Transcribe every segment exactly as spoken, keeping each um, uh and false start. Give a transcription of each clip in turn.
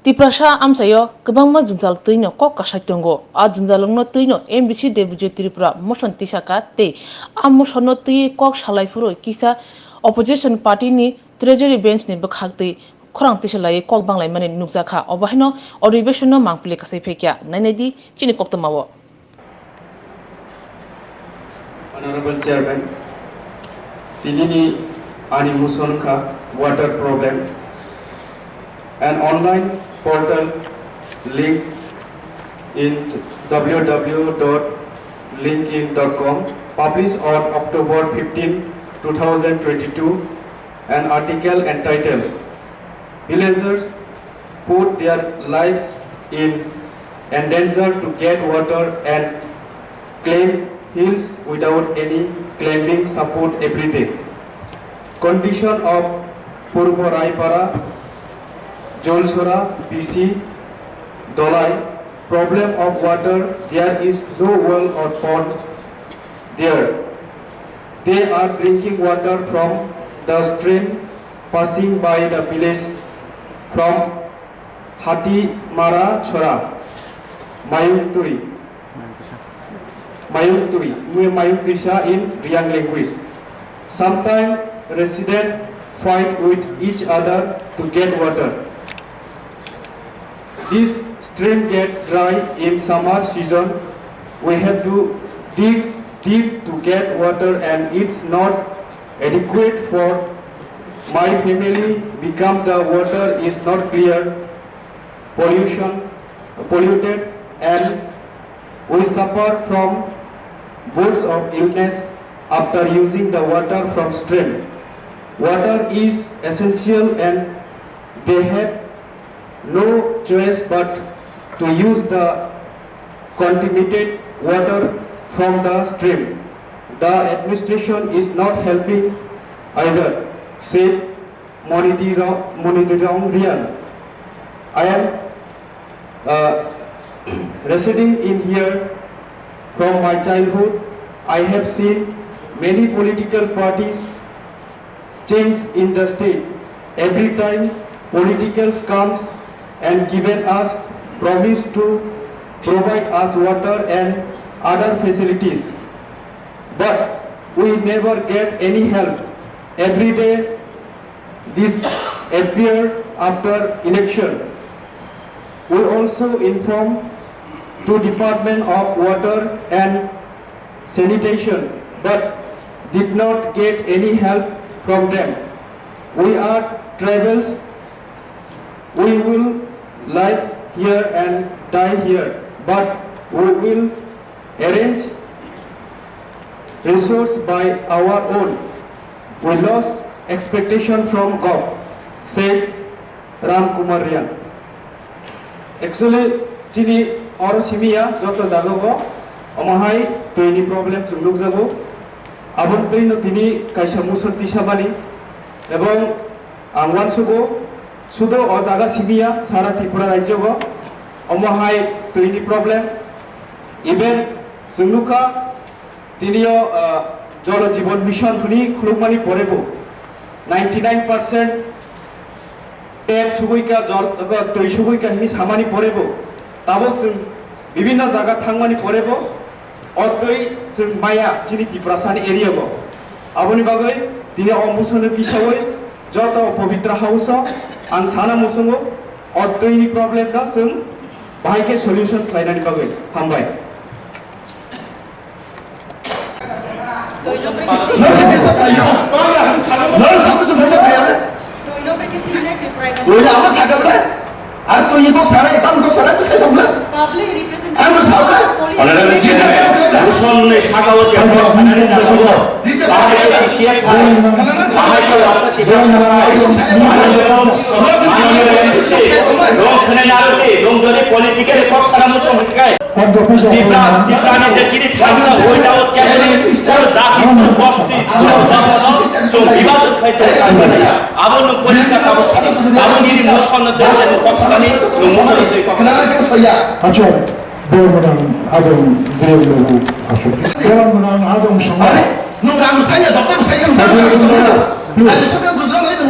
Tiprasa amchaio kwbangma jwngjal twino kok kasai tongo. A jwngjalono twino M B C W Tripura motion tisaka tei a motionno twiwi kok salai phuru kisa opposition party ni treasury bench ni bwkhak twi khorang tisalaiwi kok banglaimani nukjakha. Obo haino odhibeshonno mangpili kasai phaikha. Nainai di chini koktwmao. Honorable Chairman, tinini ani motion kha water problem. An online portal link in w w w dot linkin dot com published on October fifteen, two thousand twenty-two, an article entitled Villagers put their lives in endanger to get water and climb hills without any climbing support every day. Condition of Purbo Raipara, Jolsora, B C, Dolai, problem of water, there is no well or pond there. They are drinking water from the stream passing by the village from Hatimara Chora, Mayungtui, Mayungtui, Mayungtuisa in Reang language. Sometimes residents fight with each other to get water. This stream get dry in summer season. We have to dig deep to get water and it's not adequate for my family become the water is not clear, pollution, polluted and we suffer from bouts of illness after using the water from stream. Water is essential and they have no choice but to use the contaminated water from the stream. The administration is not helping either, said Monidiro- Monidirong Rian. I am uh, residing in here from my childhood. I have seen many political parties change in the state. Every time politicals comes and given us promise to provide us water and other facilities, but we never get any help. Every day this appear after election. We also inform to Department of Water and Sanitation, but did not get any help from them. We are tribals. We will live here and die here, but we will arrange resource by our own. We lost expectation from God, said Ram Kumar Rian. Actually, chini oro simiya joto jaga go omo hai twi ni problem chwng nukjago. Aboni twi no tini kaisa motion tisabani ebong ang uansugo sudo o jaga simiya sara Tripura rajyo go omo hai twi ni problem. Even chwng nukha Tini o, ah, Jal Jeevan Mission hwnwi khulukmani pore bo ninety nine percent tap sugui ka, jol, abo twi sugui ka hwnwi samani pore bo tabuk chwng bibinno jaga thangmani pore bo o twi chwng maya chini Tiprasani area bo. Aboni bagwi tini o motion no tisaui joto Pavitra House o ang sana muchungo o twi ni problem no chwng bahai khe solution khlainani bagwi. Hambai. Honorable Chairman, Bhushan ni sakao je Bhushan ni sakao, bahai khe T C F hai, bahai khe Rajniti Bhushan hai, bahai khe Rajniti rok khwnai narwgwi, nung jodi political kok sana muchung hwnkhe, Tipra, Tipra ni je chini thansa hoi dao kya kuni, kono jati, kono gosti, kono dhormo no, so bibadon khai chai chai chai. Abo nung poriskar abo sani, abo nini motion no tei je nung kok sani, nung motion no tei kok sani. Acho, Bormodang Adong Birem Babu Ashok. Bormodang Adong Songma. Are, nung ram saya, doctor saya, nung ram saya. Ayo, soka Gujarat lagi, nung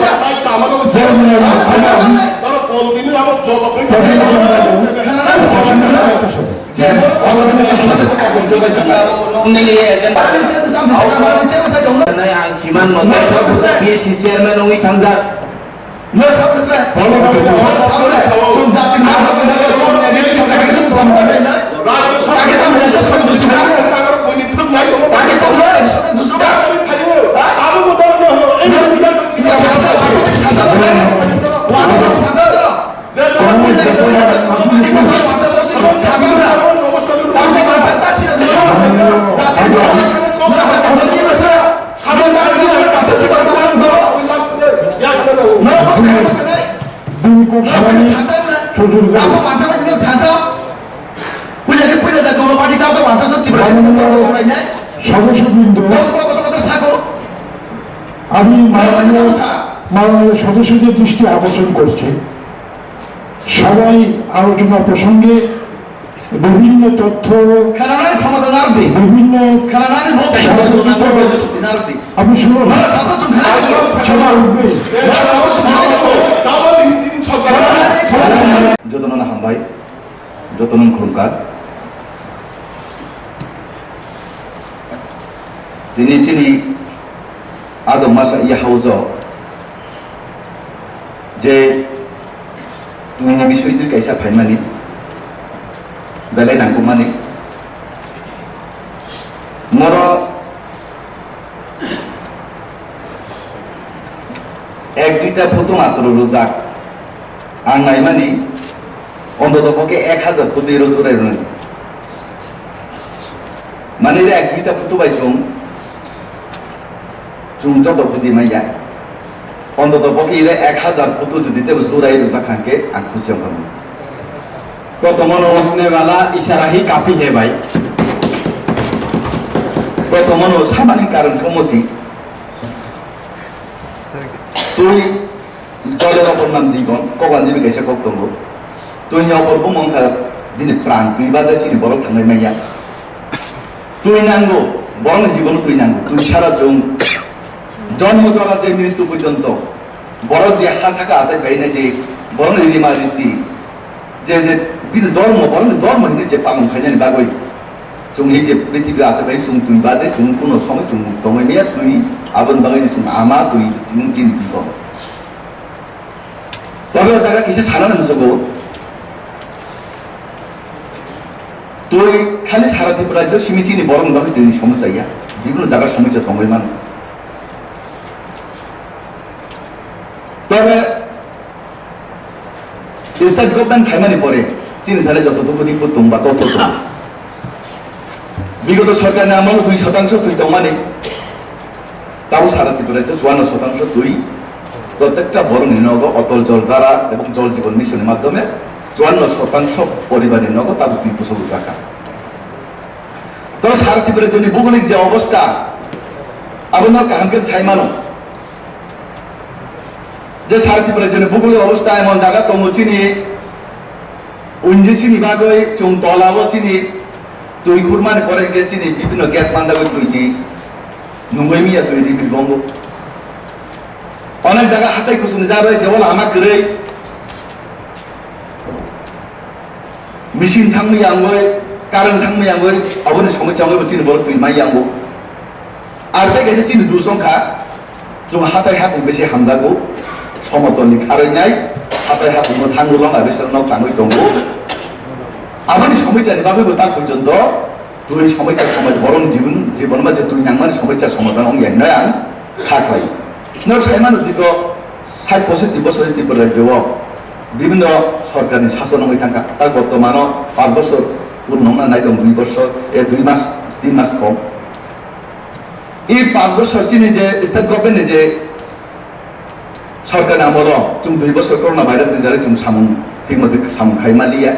Ang siman moto P H C chairman wngwi thangjak. Bini kok samani sujur kha. Maanniya sodosyo brindo, ami maanniya, maanniya sodosyoder dristi akorshono korchi, sobai alochona prosonge বিভিন্ন তথ্য, Khananani khomota narwkdi. বিভিন্ন Khananani bo khe samajik narwkdi. আপনি শুনুন। Nara sabra sung khana. Saba উঠবে। Nara sabra sung khana. Jotono no hambai, jotono no khulumkha. Tini chini adong masa iya haujo je twini bisoi twi kaisa phaimani, belai nangkukmani. Moro ek duita photo matro rwjak. Ang naimani, ontoto pokhe ek hajar photo iro jurai rwnai. Mani re ek duita photo bai chwng, chwng joto buji manya. Ontoto pokhe ire ek hajar photo jodi tebo jurai rwjak hangkhe ang khusi wngkha. Kotomo no usne wala ishara hi kafi hai bhai. Prothom no samani karon khe omo si. Twi jole rok nam jibon, kogan jibi kaisa kok tongo. Twi ni opor bumung kha bini pran twi bade chini borok thangwi manya. Twi nango, borok ni jibon twi nango. Twi sara chwng jonmo jora je mritu porjonto. Borok je ha saka achai phainai je, borokni rima riti, je, je bini dormo, borokni dormo hinwi je palong khainani bagwi chwng hi je prithibi achai phai chwng twi bade chwng kuno somoi chwng tongwi maya twi, aboni bagwi chwng ama twi chwng chini jibon. Tobe o jaga kisa sanani muchungo, twi khali sara Tripura rajyo simi chini borokni bagwi twi somosya ya, bibino jaga somosya tongwi mano. Tobe state government khaimani pore chini thani joto dukhu dikhu tongba toto tong. Bigoto sorkarni amolo dui shotangso twi tongmani, tabo sara Tripura rajyo chuanno shotangso twi protekta borokni nogo Atal Jal Dhara ebong Jal Jeevan Mission ni madhyome chuanno shotangso poribarni nogo tabo twi kusugo jakha. To sara Tripura rajyoni bhugolik je obostha, abono kaham khe sai mano. Je sara Tripura rajyoni bhugolik obostha emon jaga tongo chini, unji chini bagwi chwng tola o chini twi khurmani pore hwnkhe chini bibino gas mandagwi twi di, nungwi miya twi di bibongo. Onek jaga hatai kusuni jarwi jebo lama kwrwi. Machine thangwi yangwi, current thangwi yangwi, aboni somosya wngwi bo chini borok twi mai yango. Ar tei kaisa chini dusong kha, chwng hatai hapung bisi hamjago, somotoni kharwi nai, hatai hapungno thangwi longna bisi nok tangwi tongo. Aboni somosya ni bagwi bo ta porjonto twi somosya somaj borok jibon, jibon ma je twi nangmani somosya somadhan wngya hinwi ang kha khlai. Nok sai mano diko, sait posotti bosor Tripura rajyo o bibhinno sorkarni sason wngwi thangkha. Ta bortomano panch bosor purno wngna nai tong, dui bosor, e, dui mas, tin mas kom. E panch bosor chini je state government ni je sorkarni amolo chwng dui bosor corona virus ni jari chwng samung thik motwi samung khai maliya.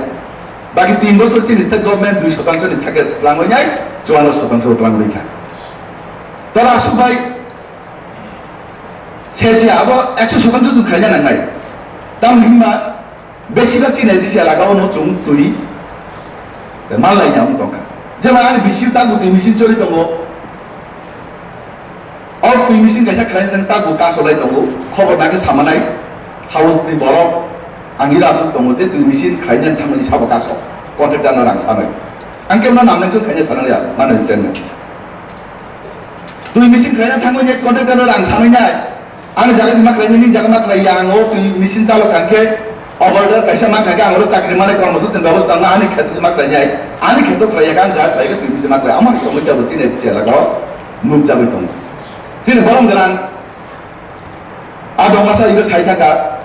Baki tin bosor chini state government dui shotangso ni thake twlangwi nai, chuanno shotangso twlangwi kha. Tora aswk bai Sesi abo ekso shotangso chwng khaina nangnai. Tamoni hwnba besibak chini A D C elaka o no chwng twi mal laina wng tongkha. Jemon ani bisi tago twi machine choli tongo. O twi machine kaisa khlaina tang tago kasolai tongo. Khobor nangkhe samanai. House ni borok ang ira aswk tongo je twi machine khlaina thangmani sabo kaso. Contractor no rang sanai. Ang kemno namnai chwng khaina sanaliya mano chenna. Twi machine khlaina thangwi nai contractor no rang sanwi nai. Ani jaga se ma khlai nini jaga ma khlai ya ang o twi machine chalok kha khe order kaisa ma kha khe ang oro chakri mane kormosasti ni bebosta na ani kheto ma khlai nai. Ani kheto khlai ya khe ang jaga khlai khe twi machine ma khlai. Amoni somosya bo chini chela go nuk jagwi tongo. Chini borom gwnang a dongmasa ibe sai thaka.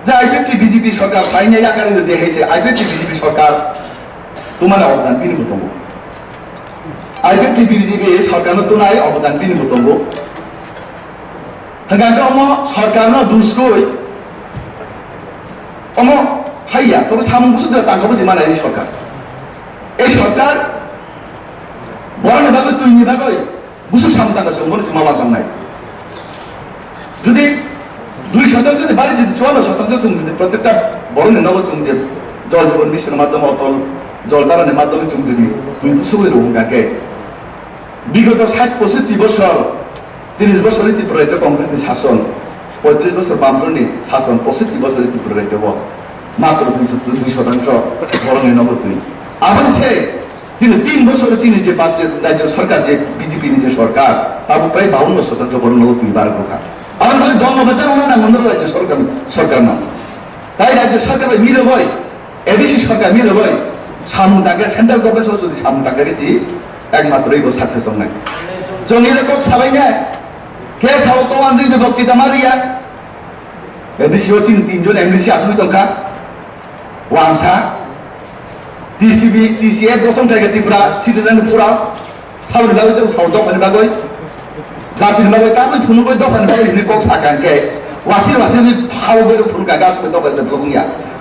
Je I P F T B J P sorkar phaina yakarwi de hai se I P F T B J P sorkar tumani obodan bini bo tongo. I P F T B J P sorkar no tunai obodan bini bo tongo. Hwnkha khe omo sorkar no dusrwi omo haiya, tobo samung busu de tangkha bo se manai sorkar. Ei sorkar boroni bagwi, twini bagwi, busuk samung tangkha se, omo se ma wansoknai. Jodi dui shotangso ni bari jodi chuanno shotangso chwng jodi protekta borokni nogo chwng je Jal Jeevan Mission ni madhyome, Atal Jal Dhara ni madhyome chwng jodi twi busugwi rw hwnkha khe, bigoto sait posotti bosor, tris bosor ni Tripura rajyo Congress ni sason, poitris bosor Bamfront ni sason, posotti bosor ni Tripura rajyo o matro dui shotangso borokni nogo twi. Aboni se Tini tin bosor chini je bad-, rajyo sorkar je B J P ni je sorkar, tabuk prai baunno shotangso borok nogo twi barok rwkha. Aboni bagwi dol no bachar wngna nango no rajyo sorkar, sorkar no. Tai rajyo sorkar bai mile bai, A D C sorkar mile bai, samung tangkhe central government so jodi samung tangkhe si ekmatro ibo success wngnai. Chwng ire kok salainai, khe sao ko anjui bibok kita maria. A D C o chini tinjon M D C asugwi tongkha. Wangsa, T C B, T C F gothon khaikha Tripura citizen pura, saboni bagwi tei sao dophani bagwi, jatini bagwi, tamni phunugwi dophani bagwi hwnwi kok sakha hwnkhe, wasir wasir hao berwi phunukha, gas bai dophani tei phunukya.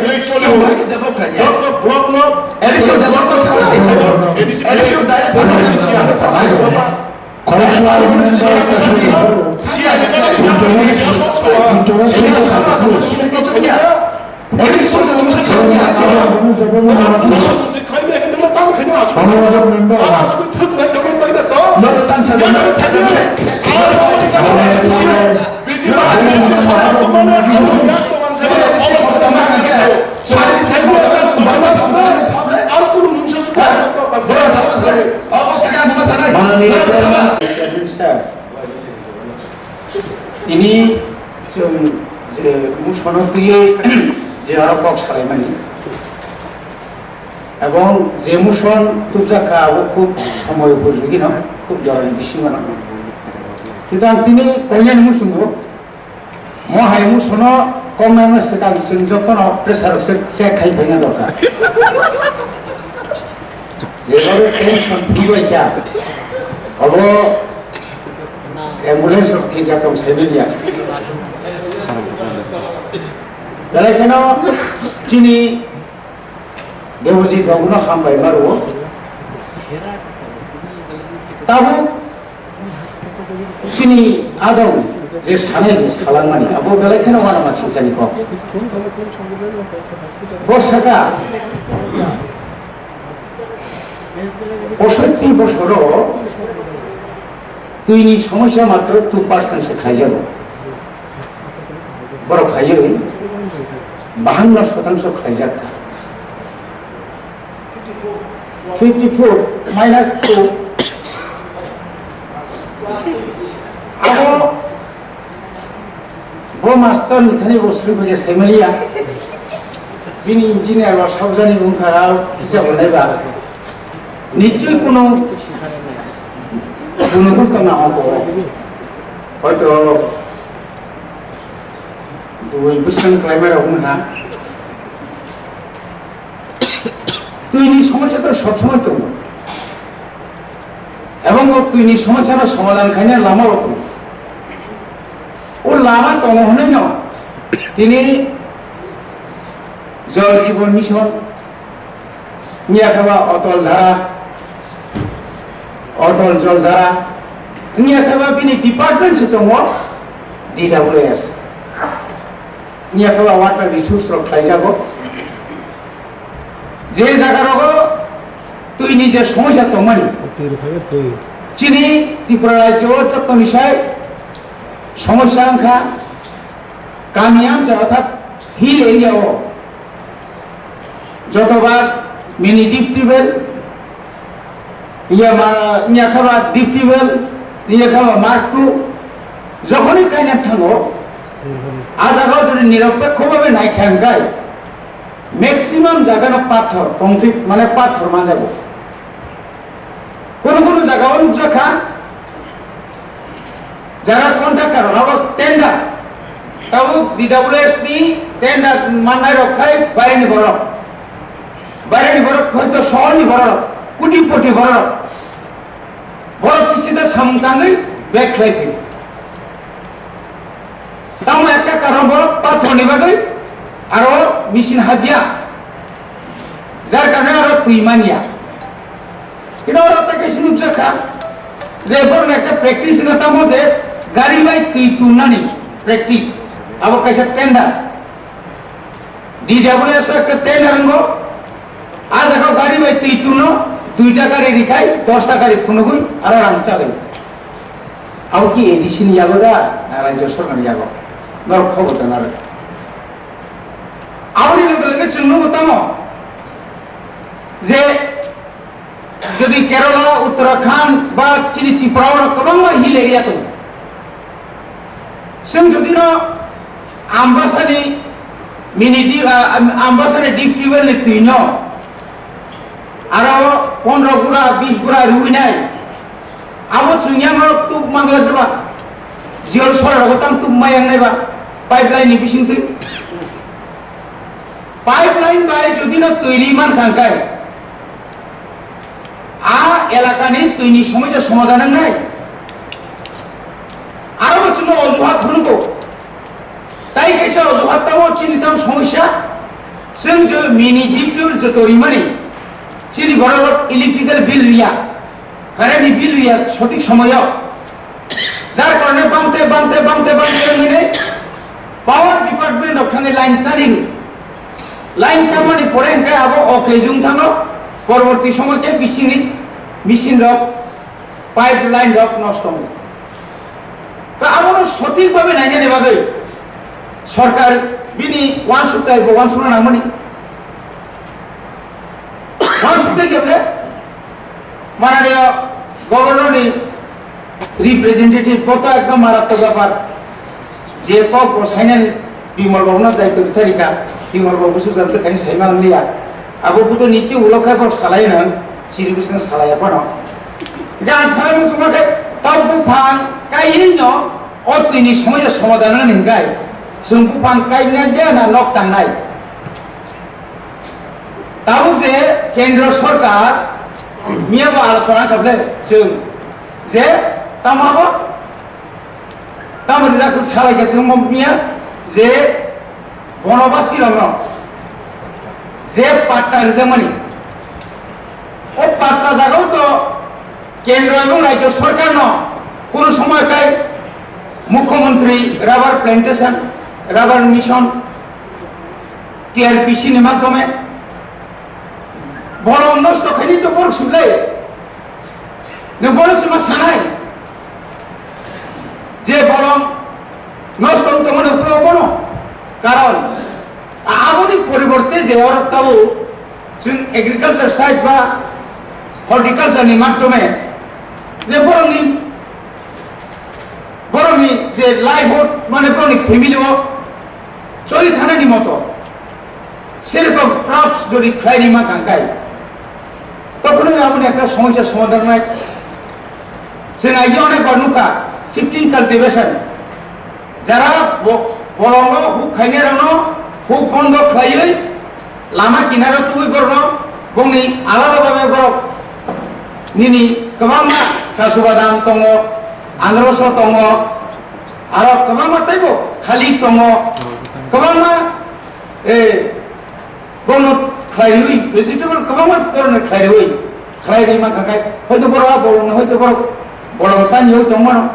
Election debok kanya. Doctor Block no. Election debok kanya. Election debok kanya. Mananiya Chairman sir, tini chwng je motion twiwi je aro kok salaimani, ebong je motion tubjak kha abo khub somoy upojogino, khub jorani bisingo nangno. Kintu ang tini koinani muchungo, mo hai musono koknangno swkang chwng jotono pressure se check khai phaina dorkar. Jebaro tension phunukbai kha, abo ambulance rok thik ya tong sai manya. Belai kheno chini Debojit babuno hambai ma rwo. Tabuk chini adong je sanai je salangmani, abo belai kheno uanama singchani kok. Bo saka, poisotti bosoro twini somosya matro two percent se khlaijago. Borok phaiwi bahanno sotangsho khlaijak kha. Fifty four minus two. Abo bo master ni thani bo sri bhaje saimaliya. Bini engineer ba sabjani bungkha rao kisa bolai ba. Nichoi kuno kuno kuno na hoko. Hoito Dubai bwswng khlaima rok wngkha. Twini somosya to sob somoi tongo. Ebong o twini somosya no somadhan khaina lama rok tongo. O lama tongo hwnwi no tini Jal Jeevan Mission, wngya khe ba Atal Dhara, Atal Jal Dhara, wngya khe ba bini department se tongo, D W S. Wngya khe ba water resource rok khlaijago. Je jaga rogo twini je somosya tongmani, chini Tripura rajyo o jottoni sai somosya wngkha kami amcha orthat hill area o. Jotobar mini deep tibel, iya ma, iya khaba deep tibel, iya khaba mark two, Jokhoni kaina thango, a jaga o jodi niropekho bhabe naikha hwnkhe, maximum jaga no pathor, concrete mane pathor manjago. Kono kono jaga o nukjakha, jara contractor rok abo tender, tabuk D W S ni tender mannai rok khai baireni borok, baireni borok hoito sohor ni borok, kutipoti borok. Borok kisisa samung tangwi bag khlai phi. Tamo ekta karon borok pathor ni bagwi aro machine habya. Jar karone aro twi manya. Kino aro ta kaisa nukjakha. Je borok ekta practice wngkha tamo je gari bai twi turnani practice. Abo kaisa tender. D W S o ekta tender wngo, a jaga gari bai twi tuno, duita gari rikhai, dosta gari phunugwi, aro rang chalai. Abo ki A D C ni yago da, na Rajya Sarkar ni yago? Norok khobor da narwk. Aboni loge loge chwng nugo tamo je Jodi Kerala, Uttarakhand ba chini Tripura o kwbangma hill area tongo. Chwng jodi no Ambasani mini deep, ah, Ambasani deep tubewell ni twi no aro pondro gura, bis gura rwinai, abo chwng yang no tub mangla dwba. Jiyol sora rogo tang tub mayang nai ba pipeline ni bising twi. Pipeline bai jodi no twi ri man kha hwnkhe, a elakani twini somosya somadhan wngnai. Aro bo chwngno ojuhat phunukgo. Tai kaisa ojuhat tamo chini tamo somosya. Chwng je mini deep tubewell joto rimani chini borok electrical bill riya. Current ni bill riya sothik somoyo. Jar karone bangte, bangte, bangte, bangte wngwi power department rok thangwi line tani rw. Line tamani pore hwnkhe abo okejung thango, porborti somoy khe bisingni machine rok, pipeline rok nosto wngo. Ka abono sothik bhabe nainani bagwi sorkar bini uansuk tai bo uansukna nangmani. Uansuk tai khe Mananiya Governor ni representative bo to ekdom marattok bepar. Je kok bo sainani Bimal Babu no daityo ritharika, Bimal Babu se jam khaini saima liya. Abo buto niche ulo khai bo salai nang, chini bising salai apano. Gan salai mo chuma khai, tau buphang kai no, o tini somoy somadhan nang hingkai. Sung buphang kai na dia na nok tangnai. Tabuk je kendro sorkar miya bo alochona khaple chwng je tamo bo tamo rijak salai khe chwng miya je bonobasi rokno je patta rijakmani o patta jagao to kendro ebong rajyo sorkarno kono somoy kai mukhyamantri rubber plantation, rubber mission, T R P C ni madhyome bolong nosto khaini to borok sublai. Nwng bono se ma sanai je bolong nosto wng tongmani uphuru bono. Karon a-, aboni poriborte je oro tao chwng agriculture side ba horticulture ni madhyome je borokni, borokni je livelihood mane borokni family o choli thanani moto serokam crops jodi khlai rima kangkai, tokhono aboni ekta somosya somadhan nai. Chwng aigya onek bar nukha, shifting cultivation. Jara bo-, bolongo huk khainai rokno huk bondo khlaiwi lama kinaro tubui borokno bongni alada babe borok nini kwbangma kasu badam tongo, anroso tongo, aro kwbangma teibo khali tongo, kwbangma, eh, bono khlai riwi, vegetable kwbangma dhoroner khlai riwi, khlai ri mankha khai, hoito borok a bolongno, hoito borok bolong tani oi tongmano.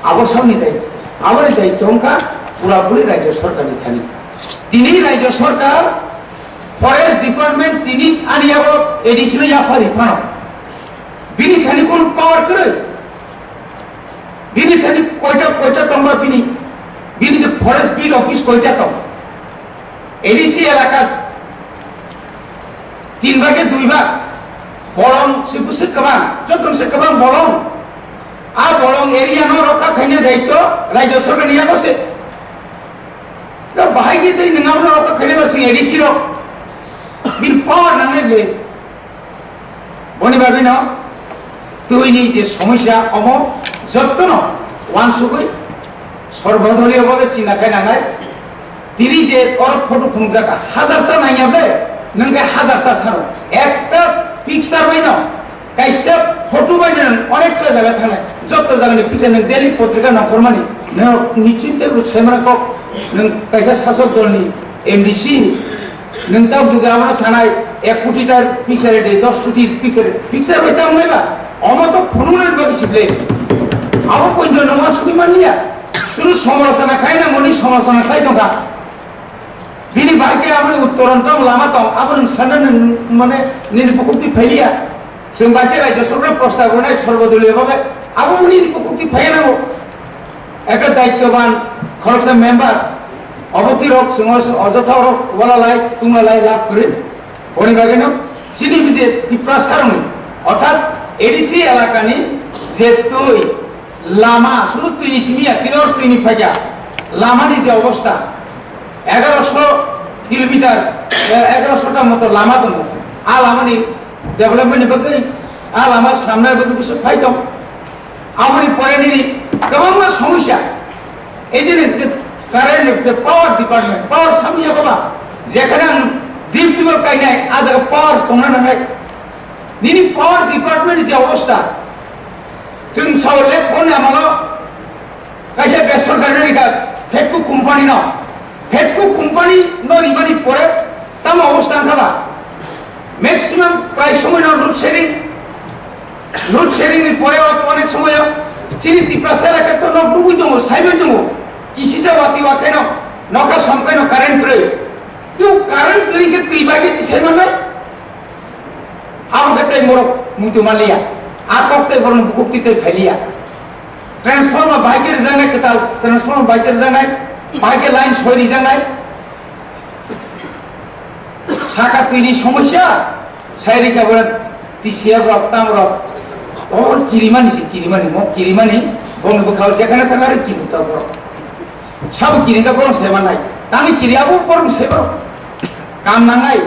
Abo samni dai, aboni dai tongkha pura puri rajya sorkarni thani. Tini rajya sorkar, forest department tini ani abo A D C no yaphari phano. Bini thani kono power kwrwi. Bini thani koita, koita tongba bini, bini je forest bill office koita tong. A D C elaka tin bage dui bag bolong se bwswk kwbang, joto se kwbang bolong. A bolong Area no rokha khaina daityo Rajya Sarkar ni yago se. Ka bahai ke tei nang abo rokha khaina ba sing A D C rok. Bin power nang le. Boni bagwi no twi ni je somosya omo jotto no wansugwi sorbodoliyo bhabe chinta khai nangnai. Tini je oro photo phunukjak, hajar ta nangya ble, nwng khe hajar ta sano. Ekta picture bai no, kaisa photo bai no nwng onek ta jaga thangnai. Jotto jaga ni picture nwng daily potrika nongkhormani. Nwng nichinte bo semra kok, nwng kaisa sasok dol ni M D C, nwng tamo jodi amo sanai, ek koti ta picture de, dos koti picture, picture bai tamo nai ba? Omo to phunuknai ba kisi ble. Abo pointo nwng ma sugwi manliya. Suru somalochona khai nangmani somalochona khai tongkha. Bini bai khe aboni uttoron tong lama tong, abo nwng sana nwng mane nini bukukti phailiya. Chwng bai khe Rajya Sarkar prostab rwnai sorbodoliyo bhabe, abo nini bukukti phaiya nango. Ekta daityoban khoroksa member, obo twi rok chwng o ojotha rok wala lai, tungla lai lab kwrwi. Boni bagwi no chini bije Tiprasa rokni, orthat A D C elakani je twi, lama, suru twi ni simi ya, tini or twi ni phaikha. Lama ni je obostha, egaroso kilometer, eh, egaroso ta moto lama tongo. A lama ni development ni bagwi, a lama swnamnani bagwi bwswk phai tong. Aboni pore nini kwbangma somosya. Ei je nini current ni je power department, power samya baba. Jekhane ang deep tubewell kainai, a jaga power tongna nangnai. Nini power department ni je obostha, chwng sao lek phone amalo kaisa besorkari no rikha, Fedco company no. Fedco company no rimani pore tamo obostha wngkha ba? Maximum prai somoi no load shedding, load shedding ni pore o onek somoi o chini Tiprasa elaka to nok nugwi tongo, saibai tongo. Kisisa wati wa khaino, nokha som khaino current kwrwi. Keu current kwrwi khe twi bai khe tisai mannai? Abo khe tei borok muitu manliya. A kok tei borokni bukuk twi tei phailiya. Transformer bahai khe rwjaknai kwtal, transformer bahai khe rwjaknai, bahai khe line soi rwjaknai. Saka twini somosya, sai rikha bwrwi T C F rok, tam rok. O kirimani se kirimani, mo kirimani, bongni bwkhao jekhane thang ari kirim ta borok. Sabo kirim kha borok se manai. Tangwi kiri abo borok se borok. Kam nangnai.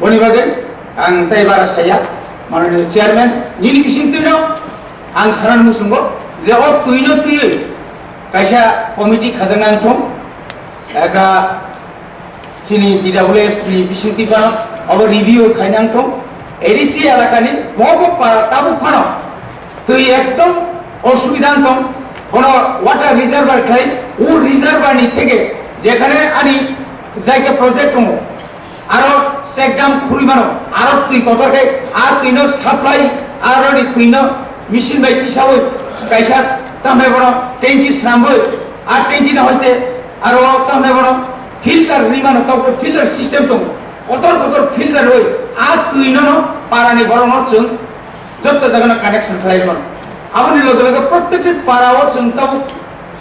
Boni bagwi ang tei bara saya, mananiya chairman, nini bisingtwino ang sanani muchungo je o twino twiwi kaisa committee khajaknai wngthung, ekta chini D W S ni bisingtwi phano obo review khaina wngthung, A D C elakani bobo para tabuk phano twi ekdom osubida wngthung, bono water reservoir khlai, o reservoir ni theke jekhane ani jaikha project tongo, aro check dam khurui mano, aro twi kotor khe, a twino supply, aro ni twino machine bai tisaui kaisa tamni bono tanki sramwi, a tanki no hoite aro tamni bono filter ri mano, tok filter system tongo, kotor kotor filter rwi a twino no parani borok no chwng jotto jagano connection khlai mano. Aboni loge loge prottekti para o chwng tabuk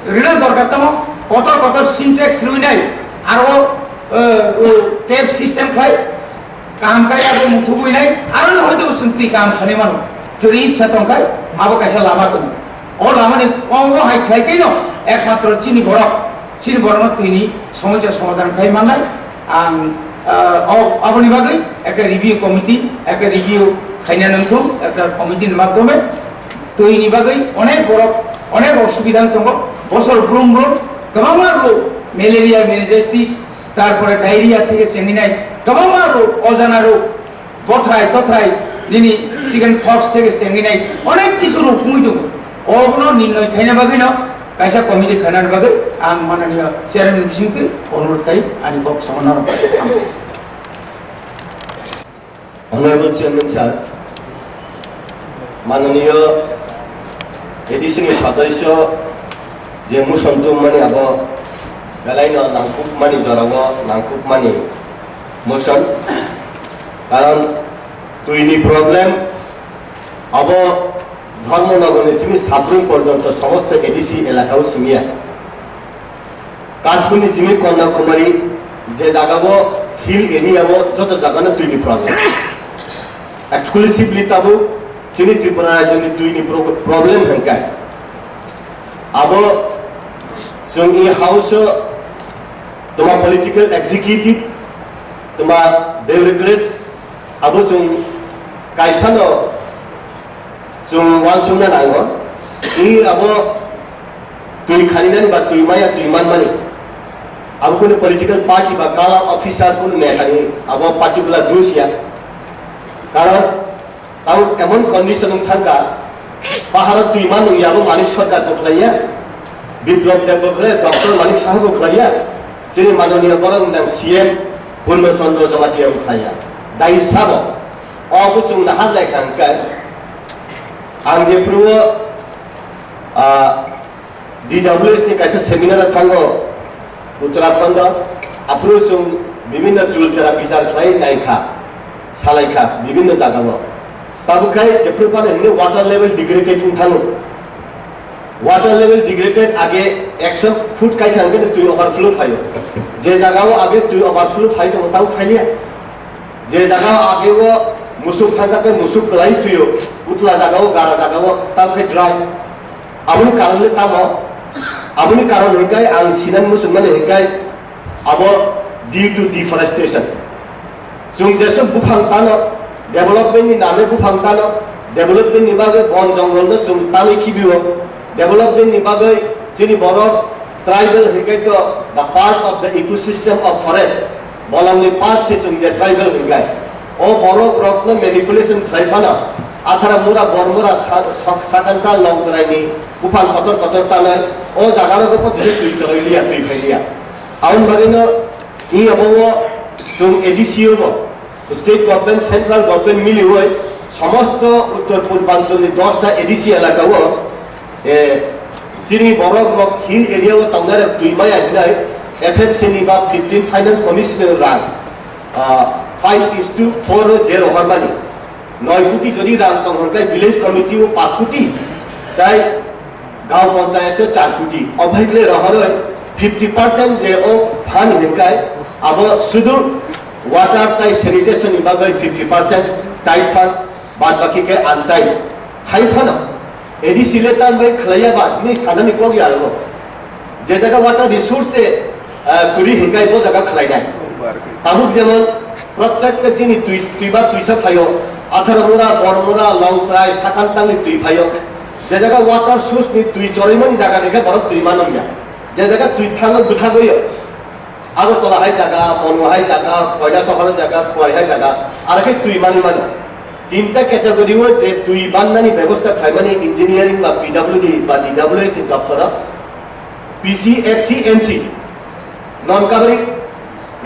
rina dorkar tamo, kotor kotor Sintex rwinai, aro, eh, o tap system khlai, kaham khe abo muthubui nai, aro no hoito chwng twi kaham sanai mano. Chwngni itsa tongkhai, abo kaisa lama tongo. O lama ni, o, o hai khlai khe no, ekmatro chini borok, chini borok no twi ni somosya somadhan khai mannai. Ang, ah, o, aboni bagwi ekta review committee, ekta review khaina nangkho, ekta committee ni madhyome twi ni bagwi onek borok, onek osubida tongo. Bosor brum brum kwbangma rog, malaria, meningitis, tarpore diarrhea theke chenginai kwbangma rog, ojana rog, bothrai tothrai, nini chicken pox theke chenginai onek kisu rog wngwi tongo. Obono nirnoy khaina bagwino kaisa committee khanani bagwi ang mananiya chairman bisingtwi onurodh khai ani kok samano. Honorable Chairman sir, mananiya A D C ni sadasyo je motion tubumani abo belaino nangkukmani jorao nangkukmani motion, karon twini problem abo Dharmanagar ni simi Sabrum porjonto somosto A D C elakao simiya. Kashmir ni simi Kanyakumari je jagao hill area o joto jagano twini problem. Exclusively tabuk Chini Tripura rajyoni twini pro-, problem hwnkhe abo chwng i house o toma political executive, toma bureaucrats, abo chwng kaisano chwng uansukna nango. I abo twi khaninani ba twi maya twi manmani. Abo kunu political party ba kala officer kunu netani abo particular dos ya. Karon tamo emon condition wng thangkha, paharo twi man wng ya abo Manik Sarkar bo khlaiya, Biplab Deb bo khlaiya, Doctor Manik Saha bo khlaiya, chini manoniya borok nang C M Purno Chandra Jamatia bo khlaiya. Dai sabo, o bo chwng nahar lai kha hwnkhe, ang jephuru o, ah, D W S ni kaisa seminar o thango Uttarakhand o, aphuru chwng bibinno chulchara bichar khlai naikha, salaikha bibinno jagao. Tabuk khai jephuru phano hwnwi water level degraded wng thango. Water level degraded age ekso foot kai thang khe twi overflow phaio. Je jagao age twi overflow phai tongo tamo phailiya. Je jagao age o musuk thang khe musuk kwlai thwio, utla jagao gara jagao tamo khe dry. Aboni karon le tamo? Aboni karon hwnkhe ang sinani muchungmani hwnkhe abo due to deforestation. Chwng jesuk buphang tano, development ni name buphang tano, development ni bagwi bon jongol no chwng tanwi khibio, development ni bagwi chini borok tribal hwnkhe to the part of the ecosystem of forest. Bolongni part se chwng je tribal hwnkhe. O borok rokno manipulation khlai phano, Athara mura, Bormura, sa-, sa-, Sakanta, Longtrai ni buphang kotor kotor tanai, o jaga rogo bo twi choroi liya, twi phai liya. Aboni bagwi no, i abo o chwng A D C o bo, state government, central government miliwi, somosto uttor purbanchal ni dosta A D C elaka o, Eh, chini borok rok hill area o tongnai rok twi maya hinai F M C ni ba fifteen finance commission ni rang, ah, five is to four o je rohor mani. Noi koti jodi rang tong hwnkhe village committee o paanch koti, tai gaon panchayat o char koti. Obhaikle rohoroi fifty percent je o fund hwnkhe abo sudu water tai sanitation ni bagwi fifty percent tied fund, bad baki khe untied. Hai phano A D C le tam bai khlaiya ba, hwnwi sanani kok ya rwgo. Je jaga water resource se, ah, kwrwi hwnkhe bo jaga khlainai. Tabuk jemon, prottek chini twi, twi ba twisa phaio, Atharmura, Bormura, Longtrai, Sakantangni twi phaio. Je jaga water source ni twi choroimani jaga ni khe borok twi mano ya. Je jaga twi thango bwthagoyo. Agartala hai jaga, Monu hai jaga, Koilasohor jaga, Khowai hai jaga, aro khe twi mani mano. Tinta category o je twi bannani bebosta khlaimani engineering ba P W D ba D W S ni doptoro, P C, F C, N C, non covering,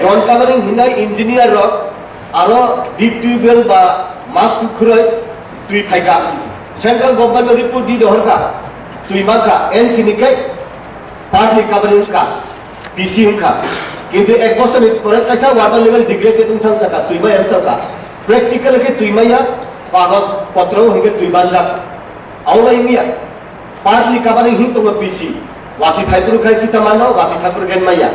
non covering hinai engineer rok aro deep tubewell ba mak tukhuroi twi phaikha. Central government no report di dohorkha, twi mankha, N C ni khe partly covering wngkha, P C wngkha. Kintu ek bosor ni pore kaisa water level degraded wng thang jaka, twi maya wng sakha. Practical khe twi maya, kagoj potro hwnkhe twi banjak. Abo bai wngya, partly covering hin tongo P C. Watwi phaiphuru khai kisa mano, watwi thangphuru khai maya.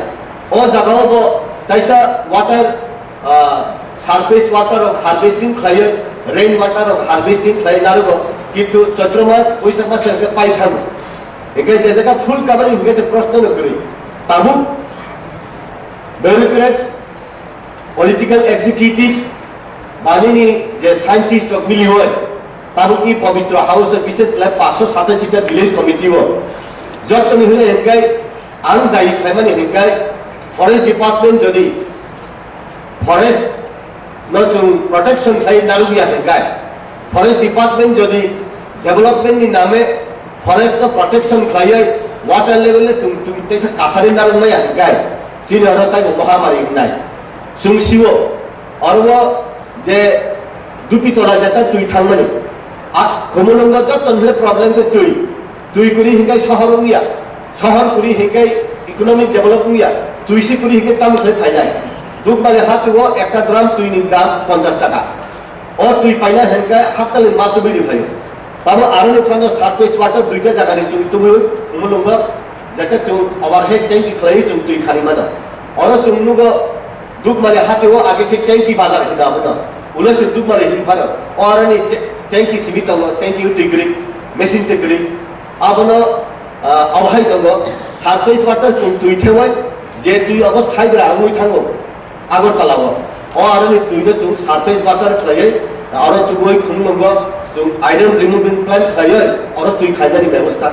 O jaga o bo taisa water, ah, surface water rok harvesting khlaiwi, rain water rok harvesting khlaiwi narugo, kintu Chaitra mas, Baishakh mas hwnkhe pai thango. Hingke je jaga full covering hingke je proshno no kwrwi. Tabuk bureaucrats, political executive, ba nini je scientist rok miliwi, tabuk i Pabitra House o bishes khlai paanch sho satai ta village committee o. Jottoni hwnwi hingke ang dayi khlaimani hingke forest department jodi forest no chwng protection khlai narwkya hwnkhe, forest department jodi development ni name forest no protection khlaiwi water level le tung tung teisa kasari narwkmaya hwnkhe, chini oro taibo mohamari wngnai. Chwng sio, oro je Dupitola jeta twi thangmani, a Khumulwngo jotoni le problem khe twi. Twi kwrwi hinkhe sohor wngya, sohor kwrwi hinkhe economic develop wngya, twi se kwrwi hinkhe tamo khlai phainai. Dukmani hati o ekta drum twi ni dam ponchash taka. O twi paina hinkhe hakchal ni ma tubui ni phaio. Tamo aroni phano surface water duita jaga ni chwng tubui Khumulwngo, jekhe chwng overhead tank khlaiwi chwng twi khani mano. Oro chwng nugo Dukmani hati o age khe tanki bazar hino abono. Ulo se Dukmani hin phano. O aroni te-, Tanki simi tongo, tanki o twi kwrwi, machine se kwrwi. Abono, ah, abohai tongo, surface water chwng twi thewai, je twi obo saigra wngwi thango Agartala o. O aroni twino chwng surface water khlaiwi, aro tubui khumlungo chwng iron removing plant khlaiwi, oro twi khainani bebosta.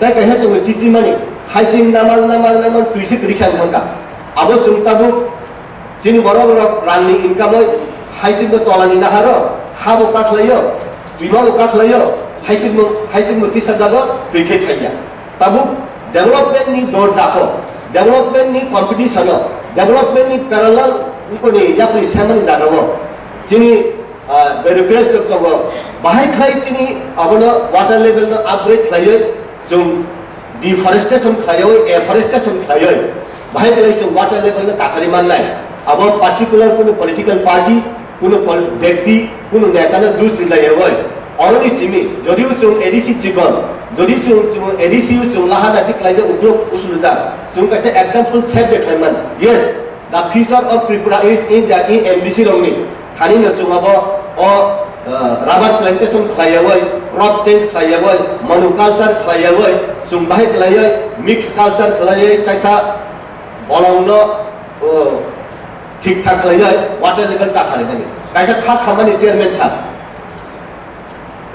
Tei kaisa tongo chichimani, haising namal, namal, namal twi se kwrwi khe ang thangkha. Abo chwng tabuk Chini borok rok rangni income oi haisingbo tolani naharo, habo kakhlaio, twimabo kakhlaio, haisingbo, haisingbo tisa jago twi khe thaiya. Tabuk development ni dorja ko, development ni competition o, development ni parallel wngkoni yapri semani jaga o. Chini, ah, bureaucrats rok tongo, bahai khlai chini abono water level no upgrade khlaioi, Chwng deforestation khlaiwi, afforestation khlaiwi, bahai kwlai chwng water level no kasari mannai. Abo particular kunu political party, kunu pol-, bekti, kunu neta no dus rilaiwi. Oroni simi, jodi chwng A D C chikon, jodi chwng, chwng A D C chwng laha nati khlaijak uklok usulujak, chwng kaisa example set de khlaiman. Yes, the future of Tripura is in the, in M D C rokni. Thani no chwng abo o, uh, rubber plantation khlaiyawi, crop change khlaiyawi, monoculture khlaiyawi, chwng bahai khlaiwi, mix culture khlaiwi, kaisa bolong no, uh, thik thak khlaiwi, water level kasari thani. Kaisa kha khamani chairman sir.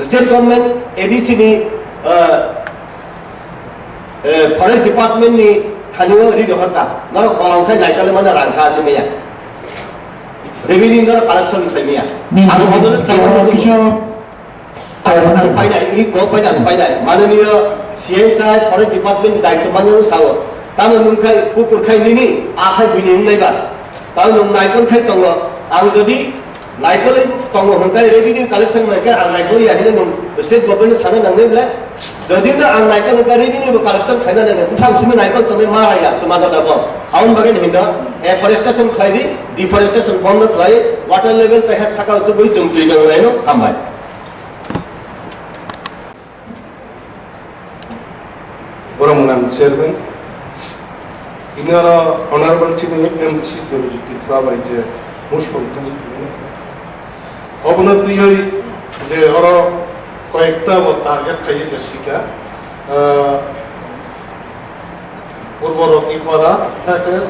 State government A D C ni, uh, Eh, forest department ni thani o ri dohor ta. Norok bolong khai naikol mano rang kha se maya. Revenue norok collection khai maya. Ang model khai maya. Ang painai, ini kok painai, painai. Mananiya C M sir, forest department daityo manya sao. Tamo nung khai kukur khai nini, a khai buini nung naiba. Tamo nung naikol khai tongo. Ang jodi Naikol tongo hwnkhe revenue collection hwnkhe ang naikol ya hino nwng state government sana nangnai ble. Jodi no ang naikol hwnkhe revenue bo collection khaina nangnai. Bwsang simi naikol tongwi ma raya tuma jada bo. Aboni bagwi hino afforestation khlai di, deforestation bondo khlai, water level taiha saka tubui chwng twi nangnai no hambai. Borok mwnang chairman. Tini oro honorable chini M D C Debojyoti Tripura bai je mushkol twi. Obono twiwi je oro koyekta bo target khaiye je sika, ah, Purbo Rotipara, hake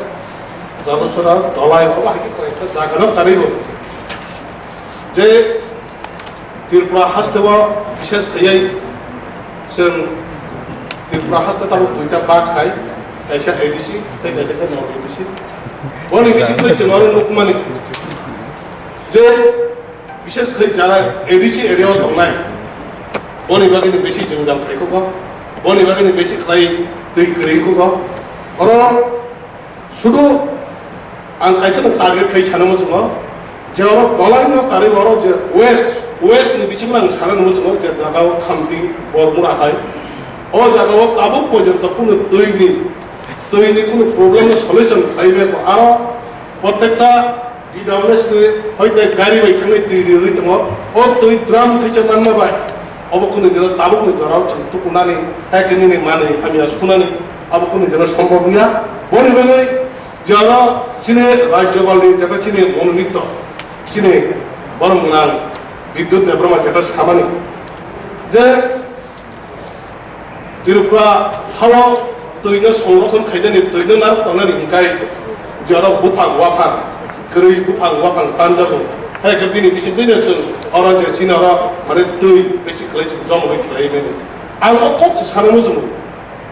Jalusora, Dolai, obo hai khe koyekta jaga no karwi bo. Je Tripura haste o bishes khaiwi chwng Tripura haste tabuk duita bag khai, kaisa A D C tei kaisa khe non A D C. Boni bisingtwi chwng oro nukmani je bishes khai jara A D C area o tongnai, boni bagwini bisi jwngjal khai khugo, boni bagwini bisi khlai twi kwrwi khugo. Oro Sudu ang kaisa no target khai sana muchungo, je oro dolai no karwi oro je west, west ni bisingo ang sana muchungo je jaga o Khamti, Bormura hai. O jaga o tabuk porjonto kunu twi ni, twi ni kunu problem no solution khlai bai ko. Aro prottekta D W S ni hoite gari bai thangwi twi riwi tongo. O twi drum thaisa manma bai. Obo kunu dino tabuk ni jora o chwng tukunani, hai khe nini manwi hamya sunani. Abo kunu dino sombhob wngya. Boni bagwi je oro chini Rajyapal ni jeta chini mononito, chini borok mwnang Bidyut Debbarma jeta samani je Tripura hao twino songrokhon khainani, twino narwk tongnani hwnkhe je oro buphang waphang, kwrwi buphang waphang tanjago. Hai khe bini bisingtwino chwng oro je chini oro mane twi besi khlai chwng jomogwi khlai mani. Ang o kok se sana muchungo.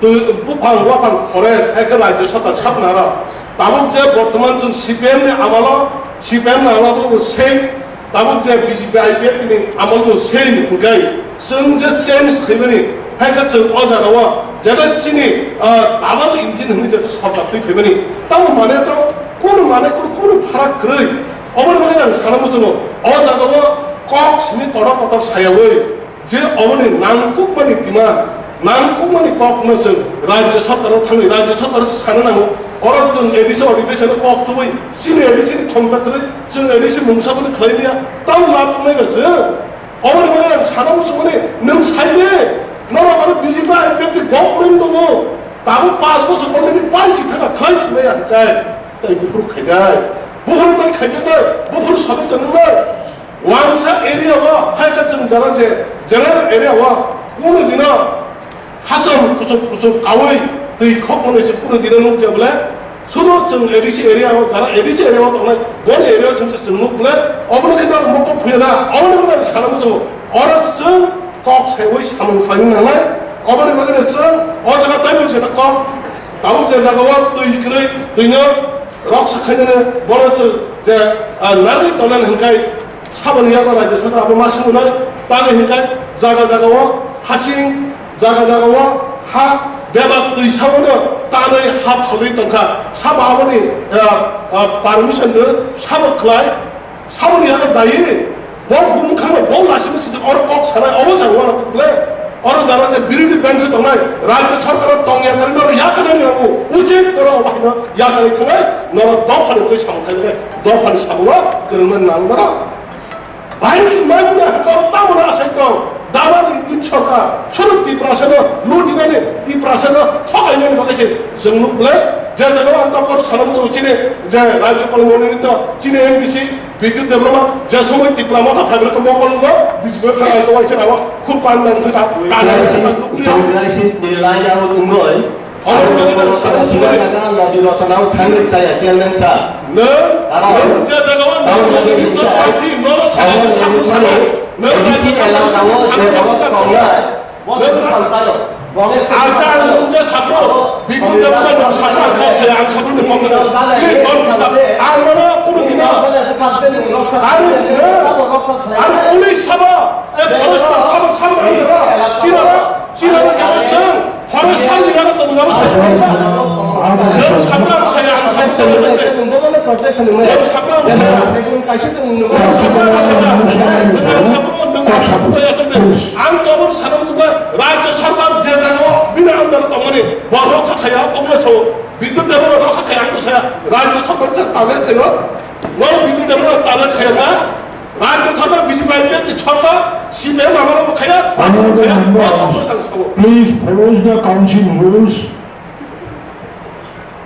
Twi buphang waphang forest, hai khe Rajya Sarkar sakna aro. Tabuk je bortoman chwng C P M ni amalo, C P M ni amalo bo same, tabuk je B J P I P F ni amalo bo same, hwnkhe chwng je change khaimani, hai khe chwng o jaga o, jeta chini, ah, double engine hwnwi jeta sarkar twi phaimani, tamo mane to, kunu mane kunu, kunu pharak kwrwi. Oboni bagwi ang sana muchungo, o jaga o kok simi kotor kotor sayawi, Je oboni nangkukmani demand, nangkukmani kokno chwng Rajya Sarkar-o thangwi Rajya Sarkar-o sana nango. Oro chwng A D C odhibesan-o kok tubui, chini A D C ni thongta kwrwi, chwng A D C mungsa boni khlai liya, tamo lab wngnai ba chwng? Oboni bagwi ang sana muchungmani, nwng sai de, norok aro B J P I P F ni government tongo, tabuk panch bochor already paisi thangkha, khlai sibaiya hwnkhe, tei buphuru khainai, buphuru bai khaijaknai, buphuru solution wngnai. Wansa area o hai khe chwng jara je general area o kunu dino hasom kusuk kusuk kaui twi khok mwnwi se kunu dino nukya bole sudo chwng A D C area o jara A D C area o tongnai boni area o chwng se chwng nuk bole obono khe nok mokol khuya na obono khe sana muchungo oro chwng kok saiwi samung khlaina nangnai oboni bagwi chwng o jaga taibo jeta kok tabuk je jaga o twi kwrwi twino Rok sakhainani bono je, ah, nagwi tongnani hwnkhai saboni yago rajya saka abo ma swngnai tangwi hwnkhai jaga jaga o haching jaga jaga o ha bebak twi saono tanwi ha phalwi tongkha sabo aboni, ah, ah, permission no sabo khlai saboni yago dayi. Bo bumung khangno bo lasima sijak oro kok sanai obo sa wana kukle. Oro jara je birothi bench tongnai rajya sarkar tongya kari noro yakarani nango. Uchit noro obo haino yakarwi thangnai noro dophani koi samung khainai dophani samungo kwrwngmani nango noro. Bahai manya koro tamoni asai tong. Dabal ni din sarkar sono Tiprasano lutinani Tiprasano thokainani bagwi se chwng nuk ble. Je jaga o ang tabukno sana muchungo chini je rajyapal monini to chini M D C Bidyut Debbarma je somoi Tipra Motha phaibrwkha mokol no B J P phai ang tongwai chwng abo khub pandar wngkha ta. Kana wngkha ta nukliya. Crisis ni line out wngoi. Omo ni bagwi nang sana muchungo de. Lobby rotana o thangwi chaya chairman sir. Nwng, nwng je jaga o nwng nini to party nono sana muchungo sana. Nwng rajyapal monini sana muchungo. Acha ang nung je sakno, Bidyut Debbarma nung sakno, ang kok saya ang sakno ni pokok. Please don't disturb. Ang nono kunu dino. Ang, ang police sabo, eh, forest sabo, sabo, sabo, chirana, chirana jabo chwng, forest sabo ni ano tong jabo sakno. Nung sakno ang saya, ang sakno tong jabo. Nung sakno ang saya. Nung sakno ang saya. Nung sakno, nung sakno tong jabo. Ang kobor sakno. Rajya sarkar je jaga o bini under o tongmani bo rokha khaya, omo sao Bidyut Debbarma rokha khaya, ang saya rajya sarkar je target khayo, no Bidyut Debbarma target khaya na, rajya sarkar B J P I P F ni sarkar C P M amalo bo khaya, bo khaya, bo omo sang sao. Please follow the council rules.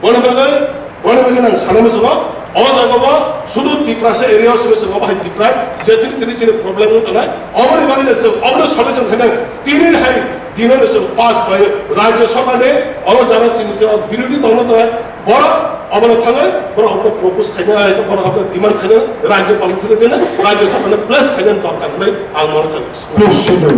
Bono bagwi, bono bagwi nang sana muchungo, o jaga o sudu Tiprasa area o simi swngo bahai Tipra, je tini tini chini problem wng tongnai, oboni bagwi no chwng obono solution khainai, tini hai dino no chwng pass khlai, rajya sarkar ni oro jara chini chwng birodhi tongma tongnai, borok obono thangwi, borok obono propose khainai, borok obono demand khainai, rajyapal ni thangwi rajya sarkar ni place khainani dorkar hwnwi ang mano kha. Please sit down.